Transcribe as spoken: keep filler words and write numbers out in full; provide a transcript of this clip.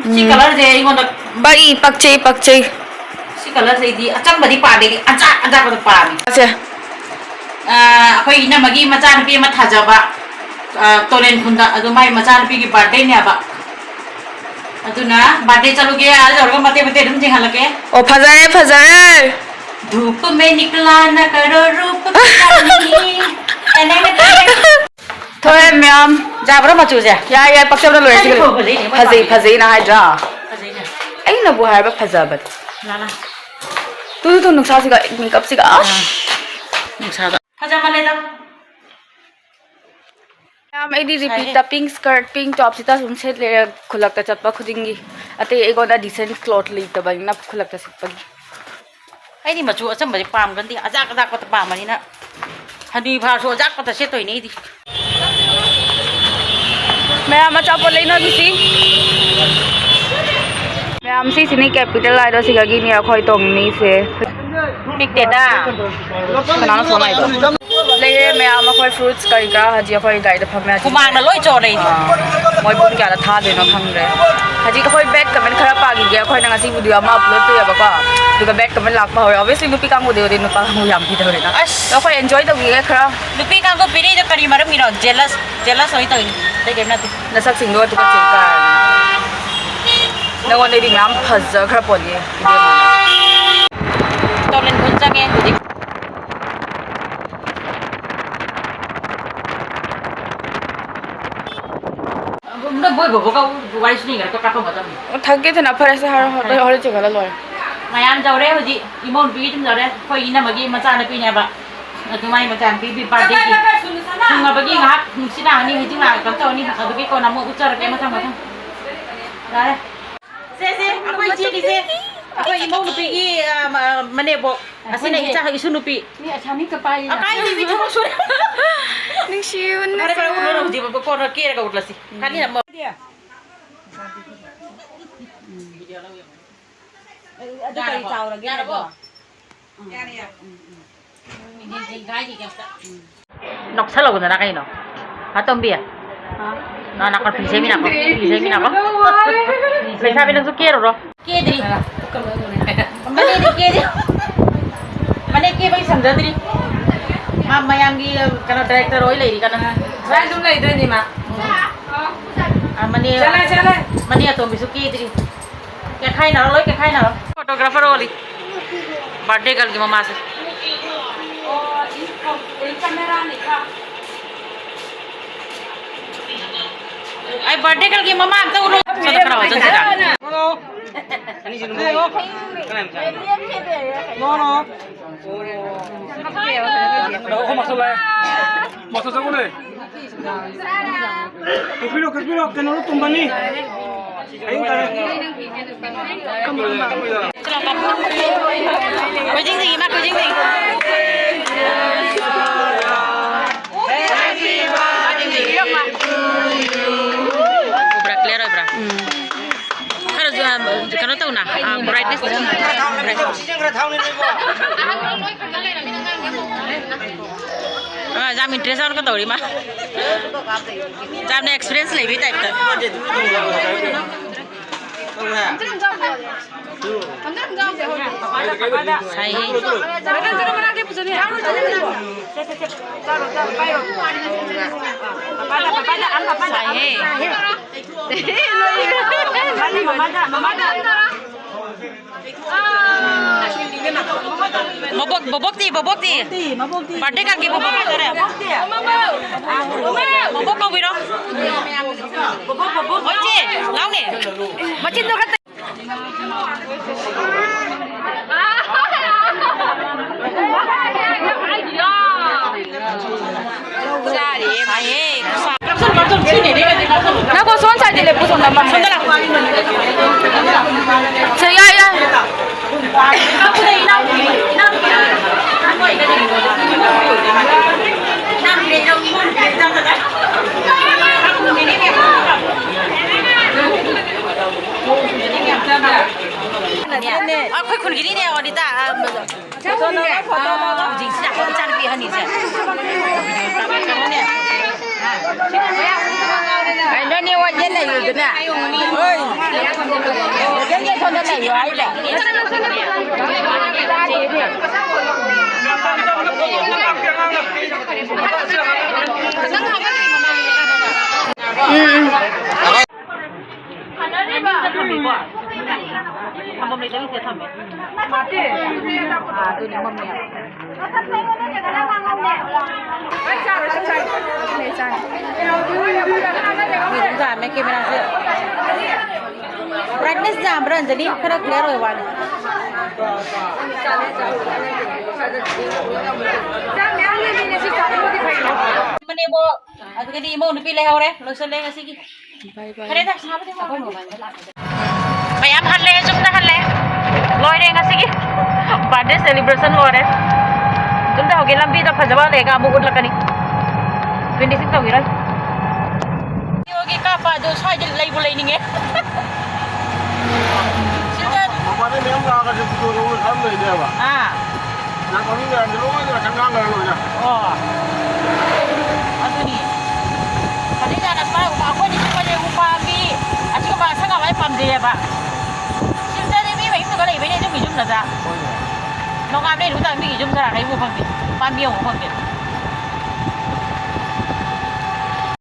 ꯁꯤ ꯎꯝ꯫ Colourꯁꯦ ꯑꯩꯉꯣꯟꯗ ꯄꯛꯏ, ꯄꯛꯆꯩ, ꯄꯛꯆꯩ꯫ ꯁꯤ colourꯁꯤꯗꯤ ꯑꯆꯝꯕꯗꯤ ꯄꯥꯝꯗꯦ, ꯑꯩꯗꯤ ꯑꯆꯥꯛ ꯑꯆꯥꯛꯄꯗ ꯄꯥꯝꯃꯤ꯫ ꯁꯦ꯫ ꯑ, ꯑꯩꯈꯣꯏ ꯏꯅꯝꯃꯒꯤ ꯃꯆꯥꯅꯨꯄꯤ ꯑꯃ ꯊꯥꯖꯕ, ꯑ, ꯇꯣꯔꯦꯟ ꯈꯨꯟꯗ, ꯑꯗꯣ ꯃꯥꯏ ꯃꯆꯥꯅꯨꯄꯤꯒꯤ birthdayꯅꯦꯕ꯫ ꯑꯗꯨꯅ birthday ꯆꯠꯂꯨꯒꯦ, ꯑꯥ ꯌꯧꯔꯒ ꯃꯇꯦꯛ ꯃꯇꯦꯛ ꯑꯗꯨꯝ ꯌꯦꯡꯍꯜꯂꯛꯀꯦ꯫ ꯑꯣ, ꯐꯖꯔꯦ, ꯐꯖꯔꯦ꯫ धूप में निकला न करो रूप की रानी। ꯇꯦꯅꯦꯡ ꯇꯦꯅꯦꯡ꯫ ꯊꯣꯛꯑꯦ ꯃꯌꯥꯝ꯫ ꯌꯥꯕ꯭ꯔꯣ ꯃꯆꯨꯁꯦ? ꯌꯥꯏ, ꯌꯥꯏ, ꯄꯛꯆꯕꯅ ꯂꯣꯏꯔꯦ ꯁꯤꯒ꯫ ꯐꯖꯩꯅꯦ, ꯃꯣꯏ ꯐꯖꯩ, ꯄꯥꯝꯃꯤ꯫ ꯐꯖꯩꯅ ꯍꯥꯏꯗ꯭ꯔꯥ? ꯐꯖꯩꯅꯦ꯫ ꯑꯩꯅꯕꯨ ꯍꯥꯏꯕ ꯐꯖꯕꯅꯦ꯫ ꯂꯥ, ꯂꯥ꯫ ꯇꯨ, ꯇꯨ, ꯇꯨ, ꯅꯨꯡꯁꯥꯁꯤꯒ, makeupꯁꯤꯒ, ꯑꯁ꯫ ꯑꯥ꯫ ꯅꯨꯡꯁꯥꯗ꯫ ꯐꯖꯃꯜꯂꯦꯗ꯫ ꯃꯌꯥꯝ, ꯑꯩꯗꯤ ꯁꯥꯏꯍꯦ꯫ Repeatꯇ pink skirt, pink topꯁꯤꯗ ꯁꯨꯝ ꯁꯦꯠꯂꯦ, ꯈꯨꯜꯂꯛꯇ ꯆꯠꯄ ꯈꯨꯗꯤꯡꯒꯤ꯫ ꯑꯇꯩ ꯑꯩꯉꯣꯟꯗ decent cloth ꯂꯩꯇꯕꯅꯤꯅ ꯈꯨꯜꯂꯛꯇ ꯆꯠꯄꯒꯤ꯫ ꯑꯩꯗꯤ ꯃꯆꯨ ꯑꯆꯝꯕꯁꯦ ꯄꯥꯝꯒꯟꯗꯦ, ꯑꯖꯥꯛ ꯑꯖꯥꯛꯄꯇ ꯄꯥꯝꯕꯅꯤꯅ꯫ ꯍꯅꯨꯕꯤ ꯐꯥꯔꯁꯨ ꯑꯖꯥꯛꯄꯇ ꯁꯦꯠꯇꯣꯏꯅꯦ ꯑꯩꯗꯤ꯫ ꯃꯌꯥꯝ, ꯑꯆꯥꯄꯣꯠ ꯂꯩꯅꯕꯤꯁꯤ꯫ ꯃꯌꯥꯝ, ꯁꯤꯁꯤꯅꯤ capital ꯍꯥꯏꯗꯣ, ꯁꯤꯗꯒꯤꯅꯤ ꯑꯩꯈꯣꯏ ꯇꯣꯡꯅꯤꯁꯦ꯫ ꯄꯤꯛꯇꯦꯗ꯫ ꯀꯅꯥꯅꯣ phone ꯂꯥꯛꯏꯗꯣ? ꯂꯩꯔꯦ ꯃꯌꯥꯝ, ꯑꯩꯈꯣꯏ fruits ꯀꯔꯤ ꯀꯔꯥ ꯍꯧꯖꯤꯛ ꯑꯩꯈꯣꯏ ꯒꯥꯔꯤꯗ ꯐꯝꯃꯦ ꯍꯧꯖꯤꯛ꯫ ꯍꯨꯃꯥꯡꯅ ꯂꯣꯏ ꯆꯣꯠꯂꯦ ꯑꯩꯗꯤ꯫ ꯑꯥ, ꯃꯣꯏ ꯄꯨꯡ ꯀꯌꯥꯗ ꯊꯥꯗꯣꯏꯅꯣ ꯈꯪꯗ꯭ꯔꯦ꯫ ꯍꯧꯖꯤꯛ ꯑꯩꯈꯣꯏ bad comment ꯈꯔ ꯄꯥꯈꯤꯒꯦ꯫ ꯑꯩꯈꯣꯏꯅ ꯉꯁꯤ video ꯑꯃ upload ꯇꯧꯋꯦꯕꯀꯣ, ꯑꯗꯨꯒ bad comment ꯂꯥꯛꯄ ꯍꯧꯔꯦ꯫ Obviously ꯅꯨꯄꯤ ꯀꯥꯡꯕꯨꯗꯤ ꯑꯣꯏꯗꯣꯏ, ꯅꯨꯄꯥ ꯀꯥꯡꯕꯨ ꯌꯥꯝ ꯄꯤꯗꯕꯅꯤꯅ꯫ ꯑꯁ꯫ ꯑꯗꯣ ꯑꯩꯈꯣꯏ enjoy ꯇꯧꯈꯤꯒꯦ ꯈꯔ꯫ ꯅꯨꯄꯤ ꯀꯥꯡꯕꯨ ꯄꯤꯔꯛꯏꯗꯣ ꯀꯔꯤ ꯃꯔꯝꯒꯤꯅꯣ? Jealous, jealous ꯑꯣꯏ ꯇꯧꯔꯤꯅꯤ, ꯑꯇꯩ ꯀꯩꯝ ꯅꯠꯇꯦ꯫ ꯅꯁꯛꯁꯤꯡꯗꯣ ꯇꯨꯀꯠꯆꯩ ꯀꯥꯏ꯫ ꯅꯉꯣꯟꯗꯩꯗꯤ ꯃꯌꯥꯝ ꯐꯖꯈ꯭ꯔ ꯄꯣꯠꯅꯤ ꯏꯕꯦꯝꯃ꯫ ꯇꯣꯂꯤꯟ ꯈꯨꯟ ꯆꯪꯉꯦ ꯍꯧꯖꯤꯛ꯫ ꯅꯣꯏ ꯕꯣꯏ ꯕꯣꯕꯣꯒ ꯋꯥꯔꯤ ꯁꯨꯅꯤꯡꯉꯦ, ꯀꯥꯞꯄꯝꯒꯗꯕꯅꯤ꯫ ꯑꯣ, ꯊꯛꯀꯦ ꯊꯅ ꯐꯔꯦꯁꯦ, ꯍꯣꯔꯦꯟ, ꯍꯣꯔꯦꯟ ꯆꯦꯛ ꯍꯜꯂ ꯂꯣꯏꯔꯦ꯫ ꯃꯌꯥꯝ ꯌꯧꯔꯦ ꯍꯧꯖꯤꯛ, ꯏꯃꯧ ꯅꯨꯄꯤꯒꯤ ꯑꯗꯨꯝ ꯌꯧꯔꯦ꯫ ꯑꯩꯈꯣꯏ ꯏꯅꯝꯃꯒꯤ ꯃꯆꯥꯅꯨꯄꯤꯅꯦꯕ꯫ ꯑꯗꯨ ꯃꯥꯏ ꯃꯆꯥꯅꯨꯄꯤ birthdayꯒꯤ ꯁꯨꯡꯉꯕꯒꯤ ꯉꯥꯏꯍꯥꯛ ꯅꯨꯡꯁꯤꯠ ꯂꯥꯡꯉꯅꯤ, ꯍꯧꯖꯤꯛ ꯂꯥꯡꯉꯒ ꯀꯩꯅꯣ ꯇꯧꯔꯅꯤ꯫ ꯑꯗꯨꯒꯤ ꯀꯣꯟꯅ ꯑꯃꯨꯛ ꯎꯠꯆꯔꯛꯀꯦ ꯃꯊꯪ ꯃꯊꯪ꯫ ꯌꯥꯔꯦ꯫ ꯁꯦ, ꯁꯦ, ꯑꯩꯈꯣꯏ ꯏꯆꯦꯒꯤꯁꯦ, ꯑꯩꯈꯣꯏ ꯏꯃꯧ ꯅꯨꯄꯤꯒꯤ, ꯑ, ꯃ-, ꯃꯅꯦꯝꯕꯣꯛ꯫ ꯑꯁꯤꯅ ꯑꯩꯈꯣꯏꯒꯤ ꯏꯆꯥ, ꯏꯁꯨ ꯅꯨꯄꯤ꯫ ꯃꯤ ꯑꯁꯥꯃꯤ ꯀꯄꯥꯏ꯫ ꯑꯀꯥꯏꯗꯒꯤ ꯃꯤ ꯊꯕꯛ ꯁꯨꯔꯦ꯫ ꯅꯨꯡꯁꯤꯌꯨ, ꯐꯔꯦ, ꯐꯔꯦ, ꯅꯨꯡꯁꯤꯌꯨ꯫ ꯎꯠꯂꯨꯔꯣ ꯍꯧꯖꯤꯛ, ꯀꯣꯟꯅ ꯀꯦꯔꯒ ꯎꯠꯂꯁꯤ꯫ ꯈꯥꯅꯤ ꯑꯃ꯫ ꯑꯗꯨ ꯀꯔꯤ ꯆꯥꯎꯔꯒꯦ ꯌꯥꯔꯕꯣ? ꯍꯥꯏꯗꯣ? ꯌꯥꯔꯦ, ꯌꯥꯔꯦ꯫ ꯎꯝ, ꯎꯝ꯫ ꯅꯣꯛꯁꯜꯂꯛꯎꯗꯅ ꯀꯩꯅꯣ? ꯍꯥ, ꯇꯣꯝꯕꯤ? ꯍꯥ? ꯅꯥ, ꯅꯥꯀꯣ, ꯄꯤꯖꯩ ꯃꯤ ꯅꯥꯀꯣ, ꯄꯤꯖꯩ ꯃꯤ ꯅꯥꯀꯣ꯫ ꯂꯩꯁꯥꯕꯤ, ꯅꯪꯁꯨ ꯀꯦꯔꯨꯔꯣ꯫ ꯀꯦꯗ꯭ꯔꯤ꯫ ꯃꯅꯦꯗꯤ ꯀꯦꯗ꯭ꯔꯤ꯫ ꯃꯅꯦ ꯀꯦꯕꯒꯤ ꯁꯪꯖꯗ꯭ꯔꯤ꯫ ꯃꯥ ꯃꯌꯥꯝꯒꯤ, ꯀꯩꯅꯣ, ꯗꯥꯏꯔꯦꯛꯇꯔ ꯑꯣꯏ ꯂꯩꯔꯤ ꯀꯟꯅ꯫ ꯁ꯭ꯋꯥꯏ ꯑꯗꯨꯝ ꯂꯩꯗꯣꯏꯅꯤ ꯃꯥ꯫ ꯑ, ꯃꯅꯦ, ꯆꯠꯂꯦ, ꯆꯠꯂꯦ꯫ ꯃꯅꯦ ꯑꯇꯣꯝꯕꯤꯁꯨ ꯀꯦꯗ꯭ꯔꯤ꯫ ꯀꯦꯈꯥꯏꯅꯔꯣ, ꯂꯣꯏ ꯀꯦꯈꯥꯏꯅꯔꯣ꯫ Photographer ꯑꯣꯜꯂꯤ꯫ Birthday girlꯒꯤ ꯃꯃꯥꯁꯦ꯫ ꯑꯩ birthday girlꯒꯤ ꯃꯃꯥ ꯑꯝꯇ ꯎꯔꯣ꯫ ꯁꯣꯝꯗ ꯈꯔ ꯍꯣꯠꯆꯟꯁꯤꯔ? No, no. No, no. ꯀꯩꯅꯣ, ꯑꯩꯈꯣꯏ ꯃꯥꯁꯇꯔ ꯂꯥꯛꯑꯦ꯫ ꯃꯥꯁꯇꯔ ꯆꯪꯉꯨꯅꯦ꯫ ꯀꯛꯄꯤꯔꯣ, ꯀꯛꯄꯤꯔꯣ, ꯀꯩꯅꯣꯗꯣ ꯇꯨꯝꯕꯅꯤ꯫ ꯍꯌꯦꯡ ꯇꯥꯔꯦ꯫ ꯀꯣꯏꯖꯤꯡ ꯆꯤꯡꯉꯤ, ꯃꯥ ꯀꯣꯏꯖꯤꯡ ꯆꯤꯡꯉꯤ꯫ ꯎꯕ꯭ꯔꯥ, clear ꯑꯣꯏꯕ꯭ꯔꯥ? ꯎꯝ꯫ ꯈꯔꯁꯨ, ꯑ, ꯀꯩꯅꯣ ꯇꯧꯅ, ꯑ, brightness꯫ ꯑ, ꯌꯥꯝ interest ꯌꯥꯎꯔꯒ ꯇꯧꯔꯤ ꯃꯥ꯫ ꯌꯥꯝꯅ experience ꯂꯩꯕꯩ typeꯇ꯫ ꯁꯥꯏꯍꯦ꯫ ꯁꯥꯏꯍꯦ꯫ ꯃꯕꯣꯛ, ꯕꯣꯕꯣꯛꯇꯤ, ꯕꯣꯕꯣꯛꯇꯤ? ꯕꯣꯕꯣꯛꯇꯤ, ꯃꯕꯣꯛꯇꯤ꯫ Birthday girlꯒꯤ ꯕꯣꯕꯣꯛ ꯍꯥꯏꯇꯥꯔꯦ꯫ ꯃꯕꯣꯛꯇꯤ꯫ ꯕꯣꯕꯣꯛ ꯀꯧꯕꯤꯔꯣ꯫ ꯕꯣꯕꯣꯛ, ꯕꯣꯕꯣꯛ꯫ ꯍꯣꯏ, ꯆꯦ, ꯂꯥꯎꯅꯦ꯫ ꯃꯆꯤꯟꯗꯣ ꯈꯔ ꯆꯥꯔꯦ꯫ ꯁꯥꯏꯌꯦ꯫ ꯉꯥꯏꯈꯣ, ꯁꯣꯝ side ꯂꯦꯞꯄꯨ, ꯁꯣꯝꯗ꯫ ꯁꯣꯝꯗ ꯂꯥꯛꯑꯣ꯫ ꯁꯦ, ꯌꯥꯏ, ꯌꯥꯏ꯫ ꯑꯩꯈꯣꯏ ꯈꯨꯜꯒꯤꯅꯤꯅꯦ, ꯑꯣꯅꯤꯇꯥ꯫ ꯍꯧꯖꯤꯛꯁꯤꯗ ꯑꯩꯈꯣꯏ ꯏꯆꯥꯅꯨꯄꯤ ꯑꯍꯟꯅꯤꯁꯦ꯫ ꯀꯩꯅꯣꯅꯦ, ꯋꯥ ꯌꯦꯠ ꯂꯩꯔꯨꯗꯅ꯫ ꯍꯣꯏ꯫ ꯅꯪꯒꯤ ꯁꯣꯝꯗ ꯂꯩꯌꯣ ꯍꯥꯏꯗꯣ꯫ ꯎꯝ, ꯎꯝ꯫ ꯃꯤ ꯑꯗꯨꯝ ꯆꯥꯝꯃꯦ ꯀꯦꯃꯦꯔꯥꯁꯦ꯫ Brightness ꯌꯥꯝꯕ꯭ꯔꯥ, ꯑꯟꯖꯂꯤ? ꯈꯔ clear ꯑꯣꯏ ꯋꯥꯅꯤ꯫ ꯃꯅꯦꯕꯣ, ꯑꯗꯨꯒꯗꯤ ꯏꯃꯧ ꯅꯨꯄꯤ ꯂꯩꯍꯧꯔꯦ, ꯂꯣꯏꯁꯜꯂꯦ ꯉꯁꯤꯒꯤ꯫ ꯐꯔꯦꯗ, ꯁꯥꯕꯗꯤ ꯋꯥꯒꯅꯨ꯫ ꯃꯌꯥꯝ ꯍꯜꯂꯦ, ꯌꯨꯝꯗ ꯍꯜꯂꯦ꯫ ꯂꯣꯏꯔꯦ ꯉꯁꯤꯒꯤ birthday celebration ꯂꯣꯏꯔꯦ꯫ ꯌꯨꯝꯗ ꯍꯧꯒꯦ, ꯂꯝꯕꯤꯗ ꯐꯖꯕ ꯂꯩꯔꯒ ꯑꯃꯨꯛ ꯎꯠꯂꯛꯀꯅꯤ꯫ Twenty six ꯇꯧꯈꯤꯔꯣꯏ꯫ Video ꯒꯤ ꯀꯥꯞꯄ ꯑꯗꯨ ꯁ꯭ꯋꯥꯏꯗ ꯂꯩꯕꯨ ꯂꯩꯅꯤꯡꯉꯦ꯫ ꯁꯤꯗ ꯃꯄꯥꯟꯗꯩ ꯃꯌꯥꯝ ꯂꯥꯛꯑꯒ ꯁꯤ photo ꯂꯧꯕ ꯈꯔ ꯂꯩꯅꯦꯕ꯫ ꯑꯥ꯫ ꯅꯪ ꯃꯃꯤꯡ ꯃꯌꯥꯝꯁꯦ ꯂꯣꯏꯅ ꯉꯥꯡꯅꯔ ꯂꯣꯏꯅ꯫ ꯑꯣ꯫ ꯑꯗꯨꯅꯤ꯫ ꯐꯖꯩꯖꯥꯠꯅꯤ꯫ ꯑꯁꯨꯃꯥꯏꯅ ꯎꯄꯥ-, ꯑꯩꯈꯣꯏꯗꯤ ꯁꯨꯝꯕꯁꯦ ꯎꯄꯥꯝꯕꯤ, ꯑꯁꯤꯒꯨꯝꯕ ꯑꯁꯪ ꯑꯃꯥꯏ ꯄꯥꯝꯖꯩꯌꯦꯕ꯫ ꯁꯤꯝꯇꯗꯤ ꯃꯤ ꯃꯌꯨꯝꯗꯒ ꯂꯩꯕꯩꯅꯦ ꯑꯗꯨꯝ ꯌꯨꯝꯗꯗ꯫ ꯍꯣꯏꯅꯦ꯫ ꯅꯣꯡꯉꯥꯟꯕꯗꯩ ꯅꯨꯃꯤꯠ ꯇꯥꯕ ꯃꯤꯒꯤ ꯌꯨꯝ ꯆꯔꯥ ꯂꯩꯕ ꯐꯪꯗꯦ꯫ ꯄꯥꯝꯕꯤ ꯌꯧꯕ ꯐꯪꯗꯦ꯫